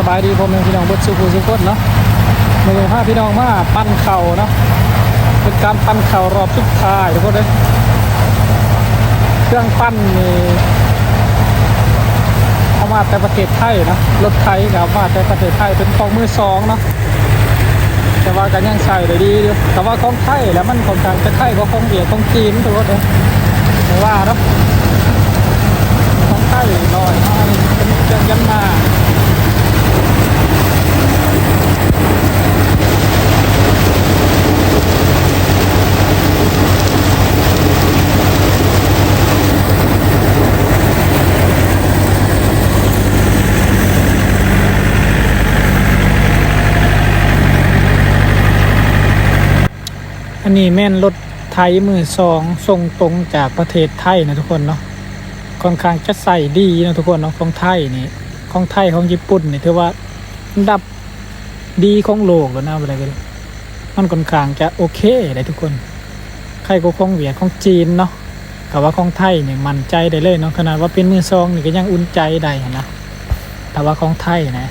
ສະບາຍດີພໍ່ແມ່ພີ່ນ້ອງເບິດສູ່ຜູ້ສູ່ຄົນເນາະ. ມື້ນີ້ພາພີ່ນ້ອງມາປັ່ນເຂົ້າເນາະ, ເປັນການປັ່ນເຂົ້າຮອບສຸດທ້າຍທຸກຄົນເອີຍ. ເຄື່ອງປັ່ນນີ້ເອົາມາແຕ່ປະເທດໄທເນາະ, ລົດໄຖກໍເອົາມາແຕ່ປະເທດໄທ ເປັນຂອງມືສອງເນາະ. ແຕ່ວ່າກໍຍັງໃຊ້ໄດ້ດີຢູ່. ແຕ່ວ່າຂອງໄທແຫຼະ ມັນຂ້ອນຂ້າງຈະໄຄກວ່າຂອງຫວຽດຂອງຈີນ ທຸກຄົນເອີຍ. ແຕ່ວ່າເນາະ ຂອງໄທໜ້ອຍເນາະ, ອັນນີ້ເປັນເຄື່ອງຢັນມາ. ອັນນີ້ແມ່ນລົດໄຖມືສອງ ສົ່ງຕົງຈາກປະເທດໄທນະທຸກຄົນເນາະ. ຂ້ອນຂ້າງຈະໃຊ້ດີເນາະທຸກຄົນເນາະ. ຂອງໄທນີ້ ຂອງໄທ ຂອງຍີ່ປຸ່ນນີ້ ຖືວ່າອັນດັບດີຂອງໂລກແລ້ວນະ, ວ່າໄດ້ກໍດີ. ມັນຂ້ອນຂ້າງຈະໂອເຄໄດ໋ທຸກຄົນ, ໄຄກວ່າຂອງຫວຽດ ຂອງຈີນເນາະ. ກໍວ່າຂອງໄທນີ້ໝັ້ນໃຈໄດ້ເລີຍເນາະ, ຂະໜາດວ່າເປັນມືສອງນີ້ກໍຍັງອຸ່ນໃຈໄດ້ຫັ້ນນະ. ຖ້າວ່າຂອງໄທນະ,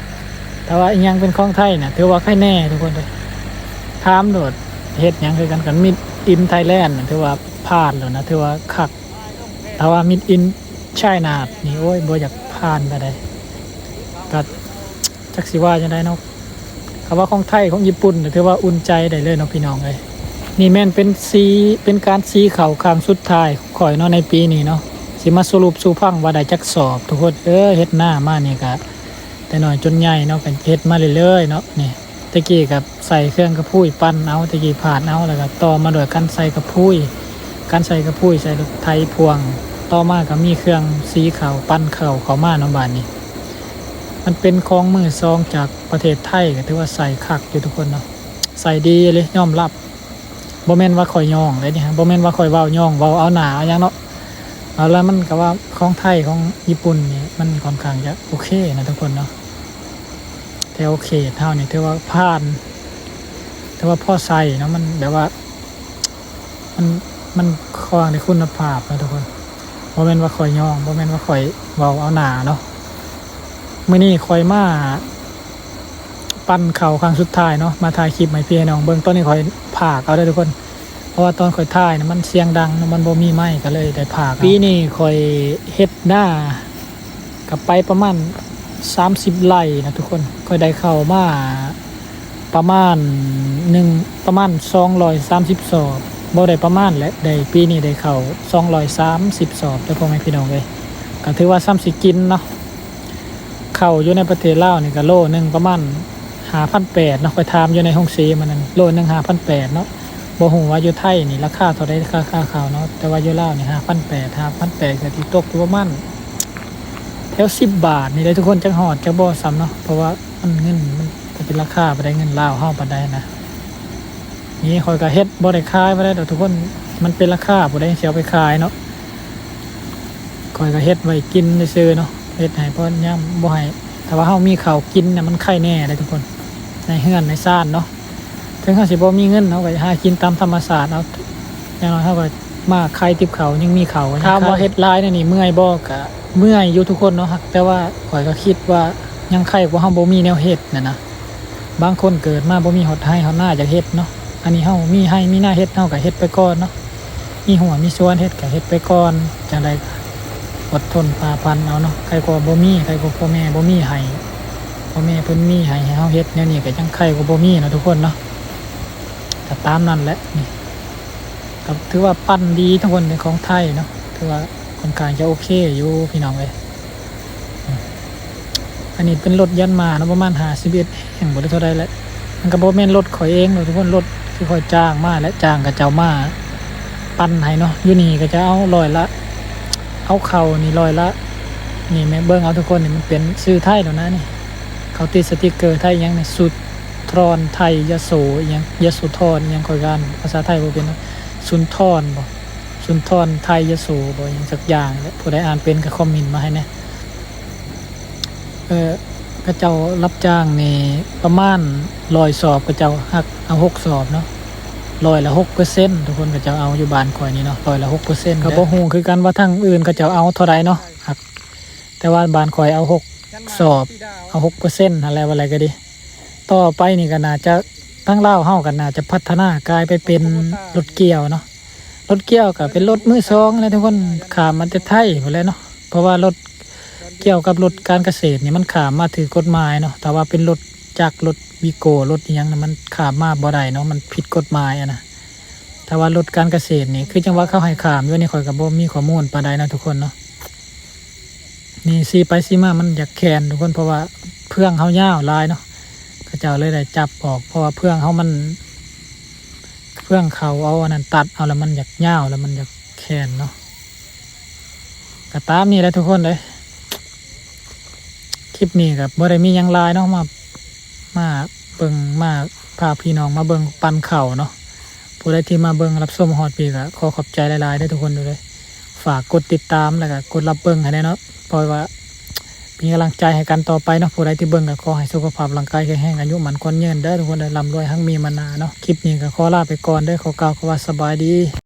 ຖ້າວ່າອີ່ຫຍັງເປັນຂອງໄທນະ ຖືວ່າໄຄແນ່ທຸກຄົນເອີຍ. ຖາມໂລດ ເຮັດຫຍັງຄືກັນ, ຄັນ Made in Thailand ນະ ຖືວ່າຜ່ານແລ້ວນະ, ຖືວ່າຄັກ. ຖ້າວ່າ Made in China ນີ້ ໂອ້ຍ ບໍ່ຢາກຜ່ານປານໃດ, ກໍຈັກຊິວ່າຈັ່ງໃດເນາະ. ຄຳວ່າຂອງໄທ ຂອງຍີ່ປຸ່ນ ຖືວ່າອຸ່ນໃຈໄດ້ເລີຍເນາະພີ່ນ້ອງເອີຍ. ນີ້ແມ່ນເປັນສີ ເປັນການສີເຂົ້າຄັ້ງສຸດທ້າຍຂອງຂ້ອຍເນາະ ໃນປີນີ້ເນາະ, ຊິມາສະຫຼຸບສູ່ຟັງວ່າໄດ້ຈັກສອບທຸກຄົນເອີຍ. ເຮັດນາມານີ້ກະແຕ່ນ້ອຍຈົນໃຫຍ່ເນາະ, ກະເຮັດມາເລື້ອຍໆເນາະ. ນີ້ແຕ່ກີ້ກະໃສ່ເຄື່ອງກະພຸ້ຍປັ່ນເອົາ, ແຕ່ກີ້ພາດເອົາ, ແລ້ວກະຕໍ່ມາດ້ວຍການໃສ່ກະພຸ້ຍ ການໃສ່ກະພຸ້ຍ ໃສ່ລົດໄຖພ່ວງ. ຕໍ່ມາກະມີເຄື່ອງສີເຂົ້າ ປັ່ນເຂົ້າເຂົ້າມາເນາະ. ບາດນີ້ ມັນເປັນຂອງມືສອງຈາກປະເທດໄທ ກໍຖືວ່າໃຊ້ຄັກຢູ່ທຸກຄົນເນາະ, ໃຊ້ດີອີ່ຫຼີ ຍອມຮັບ. ບໍ່ແມ່ນວ່າຂ້ອຍຍ້ອງເດ້ນີ້, ບໍ່ແມ່ນວ່າຂ້ອຍເວົ້າຍ້ອງ ເວົ້າເອົາໜ້າເອົາຫຍັງເນາະ. ເອົາລະ ມັນກໍວ່າຂອງໄທ ຂອງຍີ່ປຸ່ນນີ້ ມັນຂ້ອນຂ້າງຈະໂອເຄນະທຸກຄົນເນາະ. ແຖວເຂດເຮົານີ້ຖືວ່າຜ່ານ ຖືວ່າພໍໃຊ້ເນາະ, ມັນແບບວ່າ ມັນ ມັນຄ່ອນຂ້າງໄດ້ຄຸນນະພາບເນາະທຸກຄົນ. ບໍ່ແມ່ນວ່າຂ້ອຍຍ້ອງ ບໍ່ແມ່ນວ່າຂ້ອຍເວົ້າເອົາໜ້າເນາະ. ມື້ນີ້ຂ້ອຍມາປັ່ນເຂົ້າຄັ້ງສຸດທ້າຍເນາະ, ມາຖ່າຍຄລິບໃຫ້ພີ່ໃຫ້ນ້ອງເບິ່ງ. ຕອນນີ້ຂ້ອຍພາກເອົາເດີທຸກຄົນ, ເພາະວ່າຕອນຂ້ອຍຖ່າຍນະ ມັນສຽງດັງເນາະ, ມັນບໍ່ມີໄມ ກໍເລີຍໄດ້ພາກເອົາ. ປີນີ້ຂ້ອຍເຮັດນາ ກໍໄປປະມານສາມສິບໄຮ່ນະທຸກຄົນ. ຂ້ອຍໄດ້ເຂົ້າມາປະມານໜຶ່ງ ປະມານສອງຮ້ອຍສາມສິບສອບ, ບໍ່ໄດ້ປະມານແຫຼະ ໄດ້ ປີນີ້ໄດ້ເຂົ້າສອງຮ້ອຍສາມສິບສອບເດີພໍ່ແມ່ພີ່ນ້ອງເອີຍ. ກໍຖືວ່າສ່ຳຊິກິນເນາະ, ເຂົ້າຢູ່ໃນປະເທດລາວນີ້ກໍໂລໜຶ່ງປະມານຫ້າພັນແປດເນາະ. ຂ້ອຍຖາມຢູ່ໃນໂຮງສີມື້ນັ້ນ ໂລໜຶ່ງຫ້າພັນແປດເນາະ. ບໍ່ຮູ້ວ່າຢູ່ໄທນີ້ລາຄາເທົ່າໃດ ລາຄາ ລາຄາເຂົ້າເນາະ, ແຕ່ວ່າຢູ່ລາວນີ້ຫ້າພັນແປດ ຫ້າພັນແປດ ກໍຊິຕົກຢູ່ປະມານແຖວສິບບາດນີ້ແຫຼະທຸກຄົນ. ຈັກຮອດຈັກບໍ່ຊ້ຳເນາະ, ເພາະວ່າມັນເງິນມັນກໍເປັນລາຄາປານໃດ ເງິນລາວເຮົາປານໃດນະ. ນີ້ຂ້ອຍກໍເຮັດບໍ່ໄດ້ຂາຍປານໃດດອກທຸກຄົນ, ມັນເປັນລາຄາ ຜູ້ໃດຊິເອົາໄປຂາຍເນາະ. ຂ້ອຍກໍເຮັດໄວ້ກິນຊື່ໆເນາະ, ເຮັດໃຫ້ພໍຍາມບໍ່ໃຫ້ ຖ້າວ່າເຮົາມີເຂົ້າກິນນະ ມັນໄຄແນ່ເດ້ທຸກຄົນ, ໃນເຮືອນໃນຊານເນາະ. ເຖິງເຮົາຊິບໍ່ມີເງິນ ເຮົາກໍຫາກິນຕາມທຳມະຊາດເອົາ, ຢ່າງໜ້ອຍເຮົາກໍມາຂາຍຕິບເຂົ້າ ຍັງມີເຂົ້າ. ຖາມວ່າເຮັດຫຼາຍແນວນີ້ເມື່ອຍບໍ່? ກະເມື່ອຍຢູ່ທຸກຄົນເນາະ, ແຕ່ວ່າຂ້ອຍກໍຄິດວ່າຍັງໄຄກວ່າເຮົາບໍ່ມີແນວເຮັດຫັ້ນນະ. ບາງຄົນເກີດມາບໍ່ມີຮອດໄຮ່ຮອດນາຢາກເຮັດເນາະ, ອັນນີ້ເຮົາມີໄຮ່ມີນາເຮັດ ເຮົາກໍເຮັດໄປກ່ອນເນາະ. ມີຮົ້ວມີສວນເຮັດກໍເຮັດໄປກ່ອນ, ຈັ່ງໃດກໍອົດທົນຝ່າຟັນເອົາເນາະ. ໃຄກວ່າບໍ່ມີ, ໃຄກວ່າພໍ່ແມ່ບໍ່ມີໃຫ້, ພໍ່ແມ່ເພິ່ນມີໃຫ້ ໃຫ້ເຮົາເຮັດແນວນີ້ ກໍຍັງໄຄກວ່າບໍ່ມີເນາະທຸກຄົນເນາະ. ກໍຕາມນັ້ນແຫຼະ, ນີ້ກໍຖືວ່າປັ່ນດີທຸກຄົນ, ເປັນຂອງໄທເນາະ, ຖືວ່າຂ້ອນຂ້າງຈະໂອເຄຢູ່ພີ່ນ້ອງເອີຍ. ອັນນີ້ເປັນລົດຢັນມາເນາະ, ປະມານຫ້າສິບເອັດແຮງບໍ່ ຫຼື ເທົ່າໃດແຫຼະ. ມັນກໍບໍ່ແມ່ນລົດຂ້ອຍເອງດອກທຸກຄົນ, ລົດທີ່ຂ້ອຍຈ້າງມາແຫຼະ, ຈ້າງເຂົາເຈົ້າມາປັ່ນໃຫ້ເນາະ. ຢູ່ນີ້ເຂົາເຈົ້າເອົາຮ້ອຍລະ ເອົາເຂົ້ານີ້ຮ້ອຍລະ ນີ້ແມ່ນເບິ່ງເອົາທຸກຄົນ, ນີ້ມັນເປັນຊື່ໄທແລ້ວນະ. ນີ້ເຂົາຕິດສະຕິກເກີໄທອີ່ຫຍັງນີ້ ສຸທອນໄທຍະໂສ ອີ່ຫຍັງ ຍະໂສທອນ ອີ່ຫຍັງ ຂ້ອຍກໍອ່ານພາສາໄທບໍ່ເປັນເນາະ. ສຸນທອນບໍ ສຸນທອນໄທຍະໂສບໍ ອີ່ຫຍັງຈັກຢ່າງແຫຼະ. ຜູ້ໃດອ່ານເປັນກໍຄອມເມັນມາໃຫ້ແດ່. ເອີ ເຂົາເຈົ້າຮັບຈ້າງນີ້ປະມານຮ້ອຍສອບ, ເຂົາເຈົ້າຮັກເອົາຫົກສອບເນາະ, ຮ້ອຍລະຫົກເປີເຊັນທຸກຄົນ. ເຂົາເຈົ້າເອົາຢູ່ບ້ານຂ້ອຍນີ້ເນາະ ຮ້ອຍລະຫົກເປີເຊັນ. ກໍບໍ່ຮູ້ຄືກັນວ່າທາງອື່ນເຂົາເຈົ້າເອົາເທົ່າໃດເນາະ, ຮັກ ແຕ່ວ່າບ້ານຂ້ອຍເອົາຫົກ ສອບເອົາຫົກເປີເຊັນຫັ້ນແຫຼະ ວ່າແລ້ວກໍດີ. ຕໍ່ໄປນີ້ກໍໜ້າຈະ ທາງລາວເຮົາກໍໜ້າຈະພັດທະນາກາຍໄປເປັນລົດກ່ຽວເນາະ. ລົດກ່ຽວກໍເປັນລົດມືສອງແຫຼະທຸກຄົນ ຂ້າມມາແຕ່ໄທພຸ້ນແຫຼະເນາະ. ເພາະວ່າລົດກ່ຽວກັບລົດການກະເສດນີ້ ມັນຂ້າມມາຖືກກົດໝາຍເນາະ. ຖ້າວ່າເປັນລົດຈັກ ລົດວີໂກ້ ລົດອີ່ຫຍັງນະ ມັນຂ້າມມາບໍ່ໄດ້ເນາະ ມັນຜິດກົດໝາຍຫັ້ນນະ. ຖ້າວ່າລົດການກະເສດນີ້ ຄືຈັ່ງວ່າເຂົາໃຫ້ຂ້າມຢູ່ນີ້ ຂ້ອຍກໍບໍ່ມີຂໍ້ມູນປານໃດເນາະທຸກຄົນເນາະ. ນີ້ ຊີ້ໄປຊີ້ມາມັນຢາກແຂນທຸກຄົນ ເພາະວ່າເຟືອງເຮົາຍາວຫຼາຍເນາະ ເຂົາເຈົ້າເລີຍໄດ້ຈັບອອກ ເພາະວ່າເຟືອງເຮົາມັນ ເຟືອງເຂົາເອົາອັນນັ້ນຕັດເອົາ ແລ້ວມັນຢາກຍາວ ແລ້ວມັນຢາກແຂນເນາະ. ກໍຕາມນີ້ແຫຼະທຸກຄົນເອີຍ ຄລິບນີ້ກໍບໍ່ໄດ້ມີຫຍັງຫຼາຍເນາະ ມາ ມາເບິ່ງ ມາພາພີ່ນ້ອງມາເບິ່ງປັນເຂົ້າເນາະ. ຜູ້ໃດທີ່ມາເບິ່ງຮັບຊົມຮອດພີ້ກໍຂໍຂອບໃຈຫຼາຍໆເດີທຸກຄົນເດີ. ຝາກກົດຕິດຕາມ ແລ້ວກໍກົດຮັບເບິ່ງໃຫ້ແດ່ເນາະ ເພາະວ່າເປັນກຳລັງໃຈໃຫ້ກັນຕໍ່ໄປເນາະ. ຜູ້ໃດທີ່ເບິ່ງກໍຂໍໃຫ້ສຸຂະພາບຮ່າງກາຍແຂງແຮງ ອາຍຸໝັ້ນຂວັນຍືນເດີທຸກຄົນເດີ ລ່ຳລວຍຮັ່ງມີມານາເນາະ. ຄລິບນີ້ກໍຂໍລາໄປກ່ອນເດີ ຂໍກ່າວຄຳວ່າສະບາຍດີ.